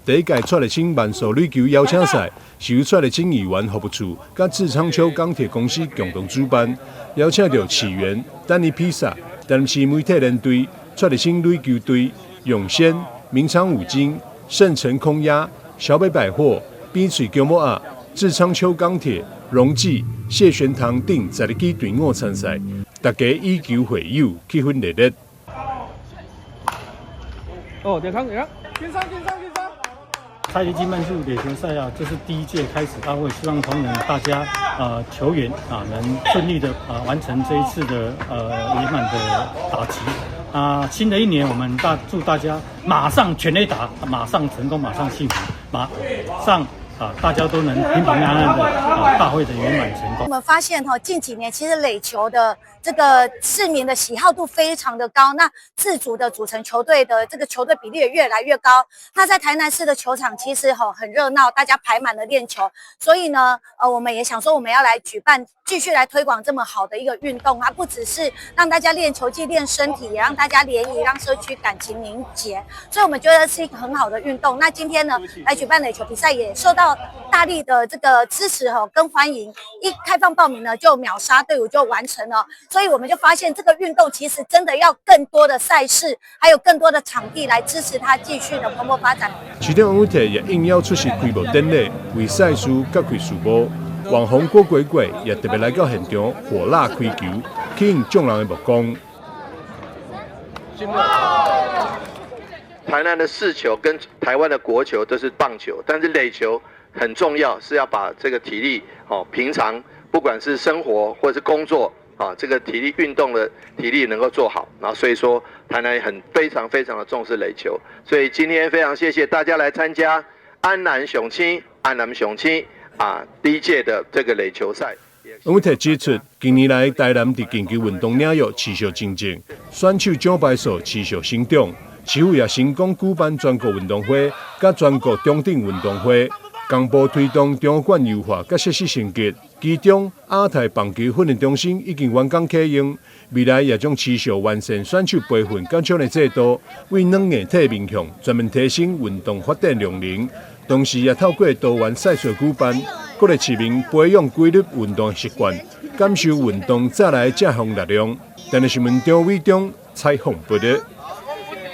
第一屆蔡麗清慢速壘球邀請賽是由蔡麗清議員服務處佮赤倉丘鋼鐵公司共同主辦，邀請著起源、丹尼披薩、台南市媒體聯隊、蔡麗清壘球隊、永先、明昌五金、盛成空壓、小北百貨、邊喙薑母鴨、赤倉丘鋼鐵、榮記、謝玄堂等12支隊伍參賽，大家以球會友，氣氛熱烈。哦，健康健康，跟上跟上跟上。蔡麗金慢速壘球賽啊，這是第一屆開始，啊，我也希望同仁大家球員啊能順利的啊完成這一次的圓滿的打擊。啊，新的一年我們祝大家馬上全壘打，馬上成功，馬上幸福，馬上啊大家都能平平安安的啊大會的圓滿成功。我們發現哈，近幾年其實壘球的這個市民的喜好度非常的高，那自主的組成球隊的這個球隊比例也越來越高。那在台南市的球場其實哈很熱鬧，大家排滿了練球，所以呢，我們也想說我們要來舉辦，繼續來推廣這麼好的一個運動啊，不只是讓大家練球技、練身體，也讓大家聯誼，讓社區感情凝結。所以我們覺得是一個很好的運動。那今天呢，來舉辦壘球比賽，也受到大力的這個支持哈跟歡迎。一開放報名呢，就秒殺隊伍就完成了。所以我們就發現這個運動其實真的要更多的賽事，還有更多的場地來支持它繼續的蓬勃發展。市長王偉哲也應邀出席開幕典禮，為賽事揭開序幕。網紅郭鬼鬼也特別來到現場，火辣開球，吸引眾人的目光。台南的市球跟台灣的國球都是棒球，但是壘球很重要，是要把這個體力哦，平常不管是生活或者是工作啊，這個體力運動的體力能夠做好，然後所以說台南很非常非常的重視壘球，所以今天非常謝謝大家來參加安南雄青安南雄青啊第一屆的這個壘球賽。王偉哲指出，近年來台南佇競技運動領域持續精進，選手獎牌數持續成長，市府也成功舉辦全國運動會、佮全國中等運動會，同步推動場館優化佮設施升級。其中亞太棒球訓練中心已經完工啟用，未來也將持續完善選手培訓佮獎勵制度，為軟硬體面向全面提升運動發展量能。同時，也透過多元賽事舉辦，鼓勵市民培養規律運動習慣，感受運動帶來正向力量。台南新聞張偉忠採訪報導。